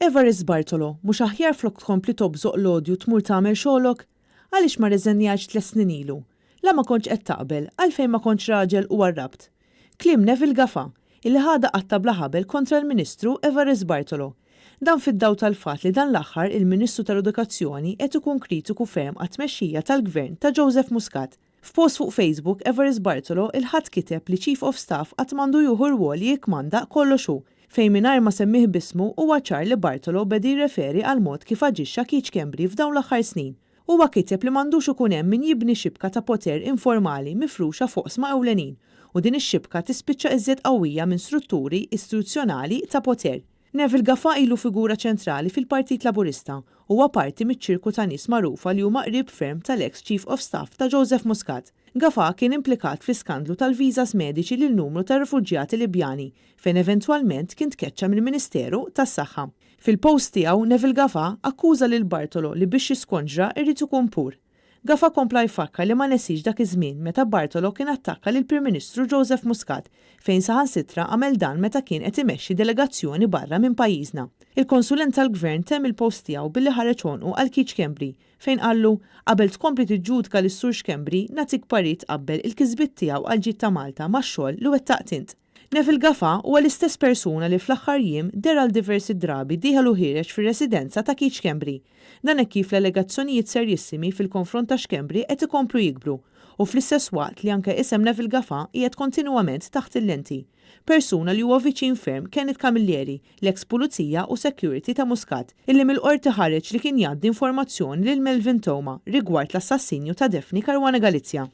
Evarist Bartolo, mhux aħjar flok tkompli tobżoq l-odju tmur tagħmel xogħlok? Għaliex ma rriżenjajtx tlett snin ilu? La ma kontx qed taqbel, għalfejn ma kontx raġel u warrabt? Kliem Neville Gafà, illi ħadha qatta' bla ħabel kontra l-Ministru Evarist Bartolo. Dan fid-dawl tal-fatt li dan l-aħħar il-Ministru tal-Edukazzjoni qed ikun kritiku ferm għat-tmexxija tal-Gvern ta' Joseph Muscat. F'post fuq Facebook, Evarist Bartolo il-Ħadd kiteb li Chief of Staff qatt m'għandu jieħu rwol li jikkmanda kollox hu, fejn mingħajr ma semmieh b'ismu huwa ċar li Bartolo beda jirreferi għall-mod kif aġixxa Keith Schembri f'dawn l-aħħar snin. Huwa kiteb li m'għandux ikun hemm min jibni xibka ta' poter informali mifruxa f'oqsma ewlenin u din ix-xibka tispiċċa iżjed qawwija minn strutturi istituzzjonali ta' poter. Neville Gafà ilu figura ċentrali fil-Partit Laburista. Huwa parti miċ-ċirku ta' nies magħrufa li huma qrib ferm tal-eks Chief of Staff ta' Joseph Muscat. Gafà kien implikat fl-iskandlu tal-visas mediċi lil numru ta' refuġjati Libjani fejn eventwalment kien tkeċċa mill-Ministeru tas-Saħħa. Fil-post tiegħu, Neville Gafà akkuża lil Bartolo li biex jiskonġra jrid ikun pur. Gafà kompla jfakkar li ma nesiex dak iż-żmien meta Bartolo kien attakka lill-Prim Ministru Joseph Muscat fejn saħansitra għamel dan meta kien qed imexxi delegazzjoni barra minn pajjiżna. Il-konsulent tal-Gvern temm il-post tiegħu billi ħareġ għonqu għal Keith Schembri fejn qallu, Qabel tkompli tiġġudka lis-Sur Schembri, nagħtik parir tqabbel il-kisbiet tiegħu għall-ġid ta' Malta max-xogħol li wettaqt int. Neville Gafà huwa l-istess persuna li fl-aħħar jiem deher għal diversi drabi dieħel u ħiereġ fir-residenza ta' Keith Schembri. Dan hekk kif l-allegazzjonijiet serjissimi fil-konfront ta' Schembri qed ikomplu jikbru u fl-istess waqt li anke isem Neville Gafà qiegħed kontinwament taħt il-lenti. Persuna li huwa viċin ferm Kenneth Camilleri, l-eks pulizija u security ta' Muscat, illi mill-Qorti ħareġ li kien jgħaddi informazzjoni lil Melvin Theuma rigward l-assassinju ta' Daphne Caruana Galizia.